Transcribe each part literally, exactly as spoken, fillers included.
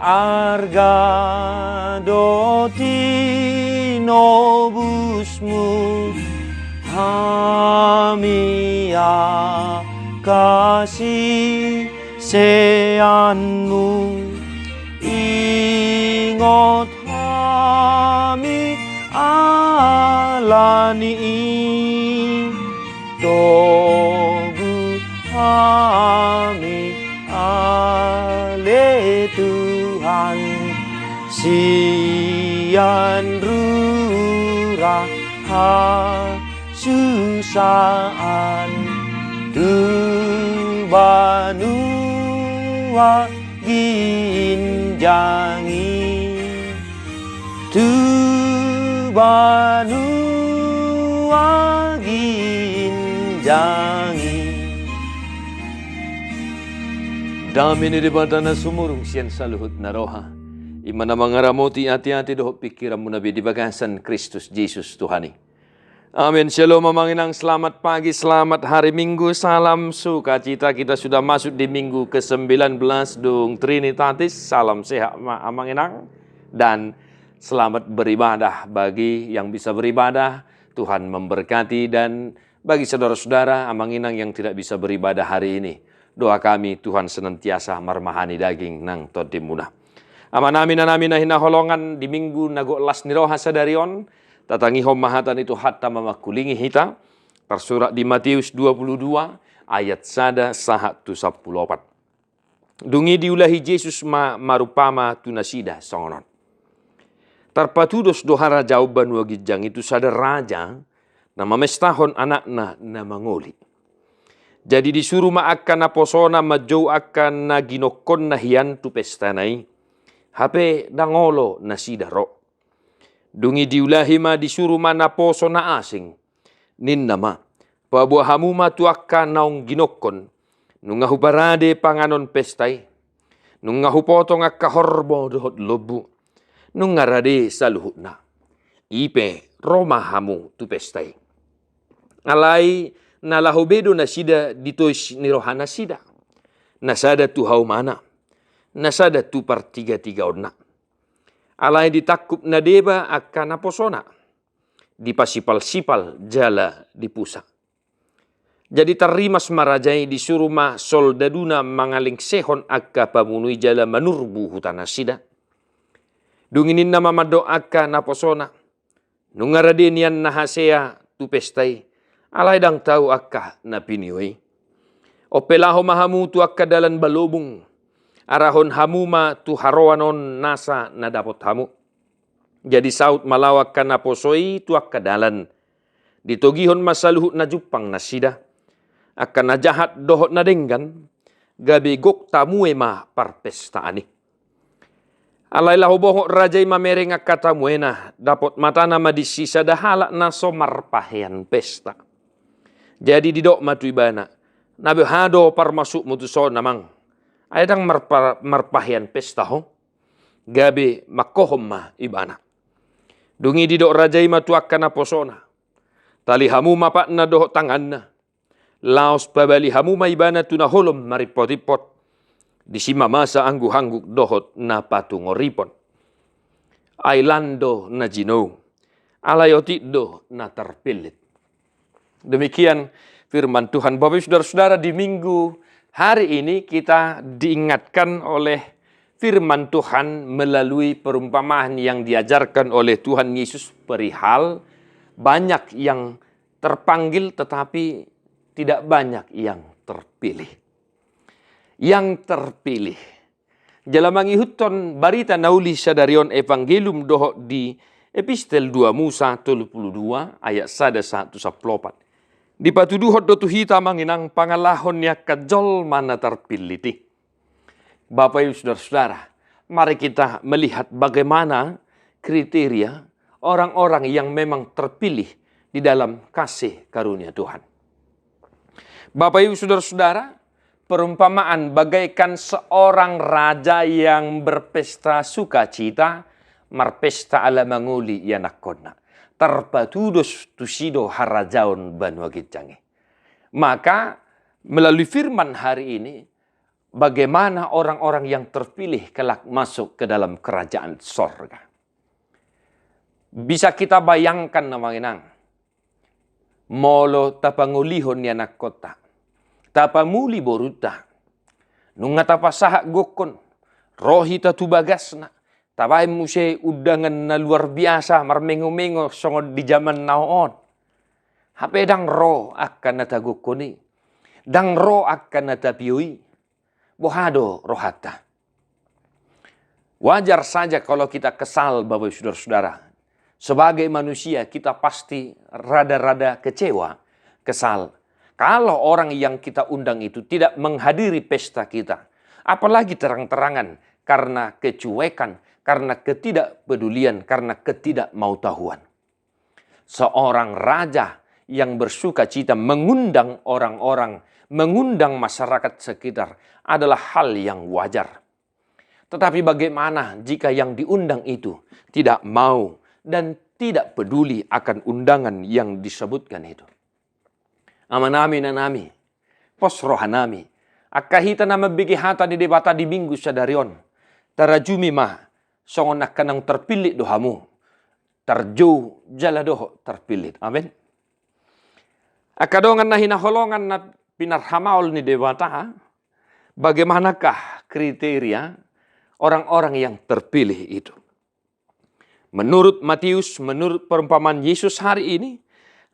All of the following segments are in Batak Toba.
Arga do tinobusmu hami angka siseanmu. Ingot hami ala ni i, togu hami ale Tuhan, sian rura hasusaan tu banua ginjang i, tu banua ginjang i. Dame ni Debata na sumurung sian saluhut na roha, i ma na mangaramoti ateate dohot pingkiranmuna be di bagasan Kristus Jesus Tuhan i. Amen. Shalom amang inang, selamat pagi, selamat hari Minggu, salam sukacita. Kita sudah masuk di minggu kesembilan belas dung Trinitatis. Salam sehat ma amang inang, dan selamat beribadah bagi yang bisa beribadah. Tuhan memberkati, dan bagi saudara-saudara amang inang yang tidak bisa beribadah hari ini, doa kami Tuhan senantiasa marmahani daging nang tondimuna. Amanami, inanami na hinaholongan, di minggu na gok las ni roha sadari on, tatangihon ma hata ni Tuhanta mamangkulingi hita, tarsurat di Matius dua puluh dua ayat sada sahat tu sampulu opat. Dung i diulahi Jesus ma marumpama tu nasida songon on. Tarpatudos do harajaon banua ginjang i tu sada raja na mamestahon anakna na mangoli. Jadi disuru ma angka naposona manjou angka na ginokkonna hian tu pestana i, hape ndang olo nasida ro. Dung i diulahi ma, disuru ma naposo na asing. Ninna ma, paboa hamu ma tu angka naung ginokkon, nunga huparade panganon pesta i, nunga hupotong angka horbo dohot lombu, nunga rade saluhutna. I pe ro ma hamu tu pesta i. Alai na laho be do nasida di tois ni rohanasida, na sada tu haumana, na sada tu partigatigaonna. Alai ditangkup na deba angka naposona, dipasipalsipal jala dipusa. Jadi tarrimas ma raja i, disuru ma soldaduna mangalengsehon angka pamunu i jala manurbu hutanasida. Dung i ninna ma mandok angka naposona, nunga rade nian na hasea tu pesta i, alai ndang tau angka na pinio i. On pe laho ma hamu tu angka dalan balobung, arahon hamu ma tu haroan on nasa na dapot hamu. Jadi saut ma laho angka naposo i tu angka dalan. Ditogihon ma saluhut na jumpang nasida, angka na jahat dohot na denggan, gabe gok tamue ma parpestaan i. Alai laho bohot raja i mamereng angka tamuena, dapot matana ma disi sada halak na so marpahean pesta. Jadi didok ma tu ibana, na boha do parmasukmu tuson amang? Ai ndang marpa-, marpahean pesta ho. Gabe mangkohom ma ibana. Dung i didok raja i ma tu angka naposona, tali hamu ma patna dohot tanganna, laos pabali hamu ma ibana tu na holom marimpotimpot, disi ma masa angguhangguk dohot na patungoripon. Ai lan do na jinou, alai otik do na tarpillit. Demikian firman Tuhan. Bapak Ibu Saudara-saudara, di minggu hari ini kita diingatkan oleh firman Tuhan melalui perumpamaan yang diajarkan oleh Tuhan Yesus perihal banyak yang terpanggil tetapi tidak banyak yang terpilih. Yang terpilih. Jala mangihuthon barita na uli sadari on, Evangelium dohot di Epistel dua Musa tolu pulu dua ayat sada sahat tu sampulu opat. Dipatuduhon do tu hita amang inang pangalahon ni angka jolma na tarpillit i. Bapak Ibu Saudara-saudara, mari kita melihat bagaimana kriteria orang-orang yang memang terpilih di dalam kasih karunia Tuhan. Bapak Ibu Saudara-saudara, perumpamaan bagaikan seorang raja yang berpesta sukacita, marpesta ala mangoli ianakhonna. Tarpatudos tusi do harajaon banua ginjang i. Maka melalui firman hari ini, bagaimana orang-orang yang terpilih kelak masuk ke dalam kerajaan sorga. Bisa kita bayangkan, Amang Inang, molo tapangolihon ni anakkonta, tapamuli borunta, nunga tapasahat gokhon, ro hita tu bagasna, tabaen muse undangan na luar biasa, marmengo-mengo songon di jaman now on. Hape ndang ro angka na tagokhon i, ndang ro angka na tapio i. Boha do rohanta? Wajar saja kalau kita kesal, Bapak Ibu Saudara-saudara. Sebagai manusia, kita pasti rada-rada kecewa, kesal. Kalau orang yang kita undang itu tidak menghadiri pesta kita, apalagi terang-terangan karena kecuekan, karena ketidakpedulian, karena ketidakmautahuan. Seorang raja yang bersukacita mengundang orang-orang, mengundang masyarakat sekitar adalah hal yang wajar. Tetapi bagaimana jika yang diundang itu tidak mau dan tidak peduli akan undangan yang disebutkan itu? Amanami, inanami, pos rohanami, angka hita na mambege hata ni Debata di Minggu sadari on, tarajumi ma songon angka naung terpillit do hamu, tarjou jala dohot terpillit. Amin. Angka dongan na hinaholongan na pinarhamaol ni Debata, bagaimanakah kriteria orang-orang yang terpilih itu? Menurut Matius, menurut perumpamaan Yesus hari ini,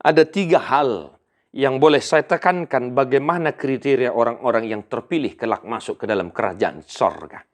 ada tiga hal yang boleh saya tekankan bagaimana kriteria orang-orang yang terpilih kelak masuk ke dalam kerajaan sorga.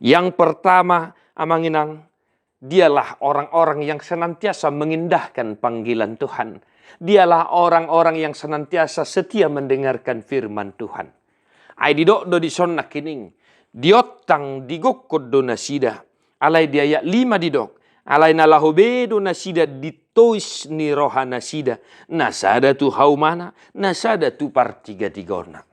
Yang pertama, Amang Inang, dialah orang-orang yang senantiasa mengindahkan panggilan Tuhan. Dialah orang-orang yang senantiasa setia mendengarkan firman Tuhan. Ai didok do dison nangkining, diontang digokhon do nasida. Alai di ayat lima didok, alai na laho be do nasida di tois ni rohanasida, na sada tu haumana, na sada tu partigatigaonna.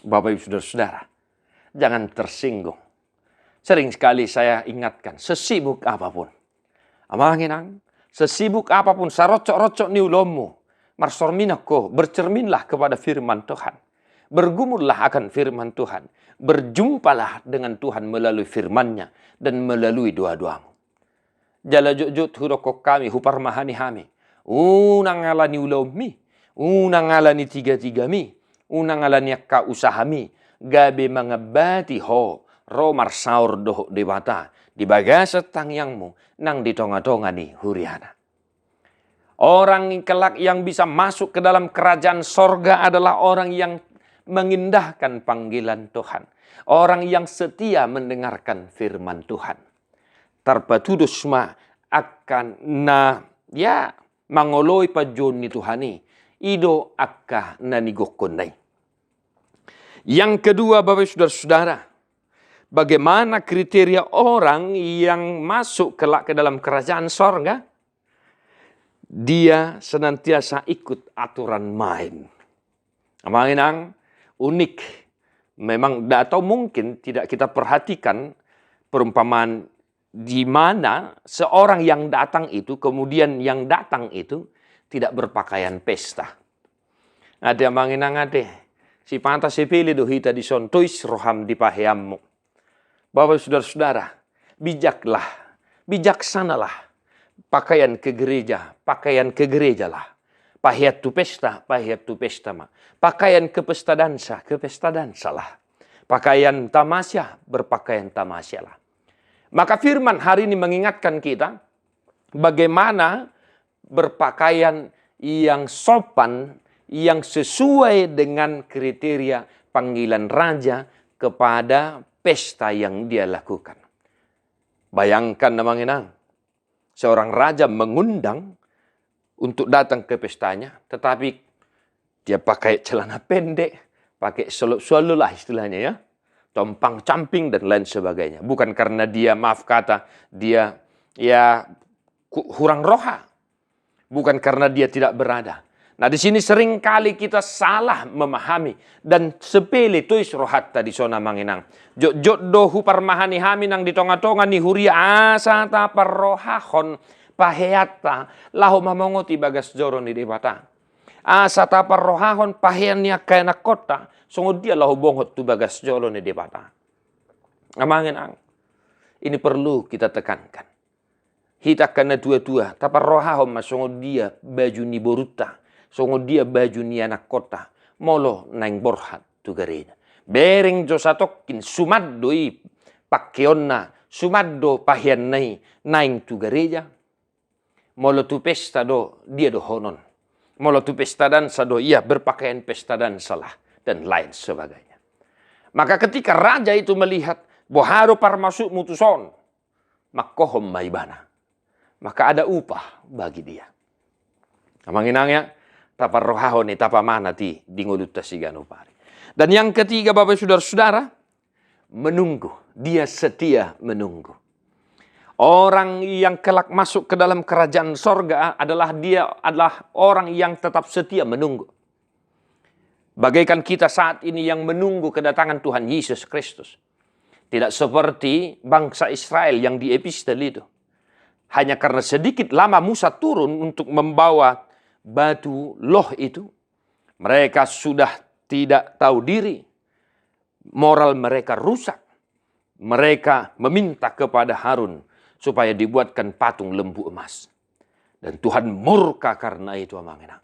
Bapak Ibu Saudara-saudara, jangan tersinggung. Sering sekali saya ingatkan, sesibuk apapun, Amang Inang, sesibuk apapun, saroncok-roncok ni ulaonmu, marsorminan ho, bercerminlah kepada firman Tuhan. Bergumullah akan firman Tuhan. Berjumpalah dengan Tuhan melalui firman-Nya dan melalui doa-doamu. Jala jotjot hudokhon hami, huparmahani hami, unang ala ni ulaonmi, unang ala ni tigatigami, unang ala ni angka usahami, gabe mangambati ho ro marsaor dohot Debata di bagasan tangiangmu nang di tonga-tonga ni huria-Na. Orang kelak yang bisa masuk ke dalam kerajaan sorga adalah orang yang mengindahkan panggilan Tuhan. Orang yang setia mendengarkan firman Tuhan. Tarpatudos ma angka na, ya, mangoloi panjouon ni Tuhan i, i do angka na nigokhonna i. Yang kedua, Bapak Saudara-saudara, bagaimana kriteria orang yang masuk kelak ke dalam kerajaan sorga? Dia senantiasa ikut aturan main. Amang Inang, unik. Memang, atau mungkin tidak kita perhatikan perumpamaan di mana seorang yang datang itu, kemudian yang datang itu tidak berpakaian pesta. Ate Amang Inang ate, sipata sepele do hita dison, tois roham di paheanmu. Bapak Saudara-saudara, bijaklah, bijaksanalah. Pakaian ke gereja, pakaian ke gerejalah. Pahean tu pesta, pahean tu pesta ma. Pakaian ke pesta dansa, ke pesta dansalah. Pakaian tamasya, berpakaian tamasyalah. Maka firman hari ini mengingatkan kita bagaimana berpakaian yang sopan, yang sesuai dengan kriteria panggilan raja kepada pesta yang dia lakukan. Bayangkan, Amang Inang, seorang raja mengundang untuk datang ke pestanya, tetapi dia pakai celana pendek, pakai solop-solo lah istilahnya, ya, compang-camping dan lain sebagainya. Bukan karena dia, maaf kata, dia, ya, ku-, kurang roha. Bukan karena dia tidak berada. Nah, di sini seringkali kita salah memahami dan sepele tois rohanta dison, Amang Inang. Jotjot do huparmahani hami nang di tonga-tonga ni huria, asa taparrohahon paheanta laho mamongoti bagas joro ni Debata. asa taparrohahon pahean ni angka ianakkonta, songon dia laho bongot tu bagas jolo ni Debata. Amang inang, ini perlu kita tekankan. Hita angka na tua-tua, taparrohahon ma songon dia baju ni borunta, songon dia baju ni ianakkonta, molo naeng borhat tu gareja. Bereng jo satongkin suman do i pangkeonna, suman do paheanna i naeng tu gareja. Molo tu pesta do, dia dohonon. Molo tu pesta dansa do, ia berpakaian pesta dansalah, dan lain sebagainya. Maka ketika raja itu melihat, boha do parmasukmu tuson, mangkohom ma ibana. Maka ada upah bagi dia. Amang inang ya, taparrohahon i, tapamanat i di ngolunta siganup ari. Dan yang ketiga, Bapak Saudara-saudara, menunggu. Dia setia menunggu. Orang yang kelak masuk ke dalam kerajaan sorga adalah dia, adalah orang yang tetap setia menunggu. Bagaikan kita saat ini yang menunggu kedatangan Tuhan Yesus Kristus. Tidak seperti bangsa Israel yang di epistel itu. Hanya karena sedikit lama Musa turun untuk membawa batu loh itu, mereka sudah tidak tahu diri. Moral mereka rusak. Mereka meminta kepada Harun supaya dibuatkan patung lembu emas. Dan Tuhan murka karena itu, amang inang.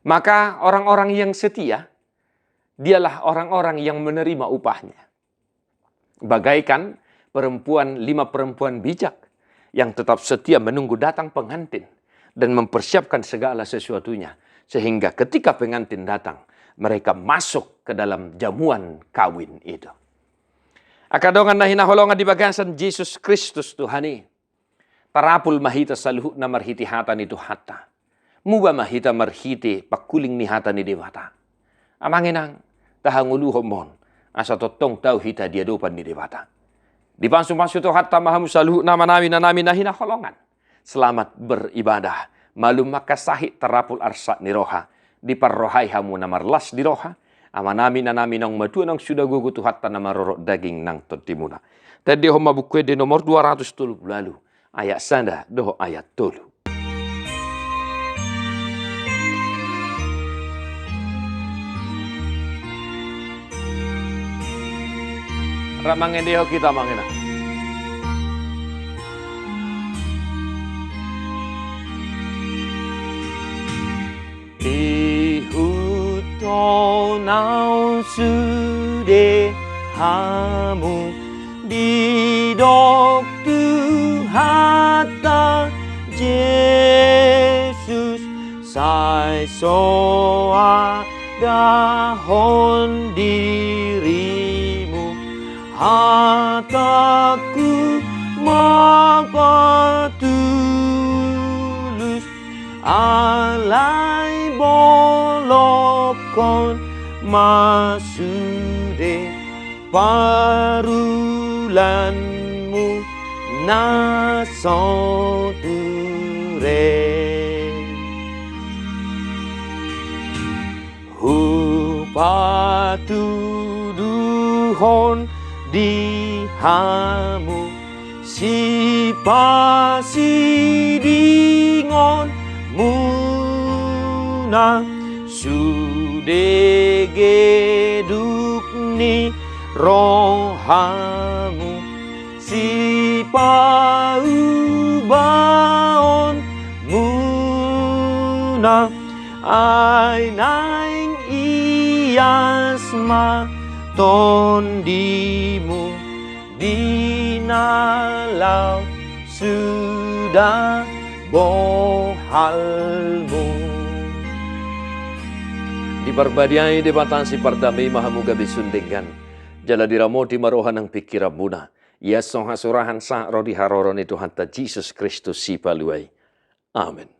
Maka orang-orang yang setia, dialah orang-orang yang menerima upahnya. Bagaikan perempuan, lima perempuan bijak yang tetap setia menunggu datang pengantin dan mempersiapkan segala sesuatunya, sehingga ketika pengantin datang, mereka masuk ke dalam jamuan kawin itu. Angka dongan na hinaholongan di bagasan Jesus Kristus Tuhan i, tarapul ma hita saluhutna marhite hata ni Tuhanta. Muba ma hita marhite pangkuling ni hata ni Debata. Amang inang, tahangoluhon ma on, asa tongtong tau hita di adopan ni Debata. Dipasupasu Tuhanta ma hamu saluhutna, amanami, inanami na hinaholongan. Selamat beribadah. Malum ma angka sahit, tarapul arsak ni roha. Diparrohai hamu na marlas di roha. Amanami, inanami, naung matua, naung suda gogo Tuhanta na marorot daging nang tondimuna. Tendehon ma Buku Ende nomor dua ratus tolu pulu ualu, ayat sada dohot ayat tolu. Rap mangendehon hita, amang inang. Ihuthon ahu sude hamu, didok Tuhanta Jesus, sai so adahon dirimu. Hatangku ma patulus, alai bolongkon ma sude parulanmu na so ture. Hupatuduhon di hamu sipasidingonmuna, sude geduk ni rohamu, sipaubaonmuna, ai naeng ias ma tondimu di na laho suda bohalmu. Diparbadiai Debata sipardame ma hamu gabe sun denggan, jala diramoti ma roha nang pingkiranmuna, ias so hasurahan sahat ro di haroro ni Tuhanta Jesus Kristus Sipalua i. Amen.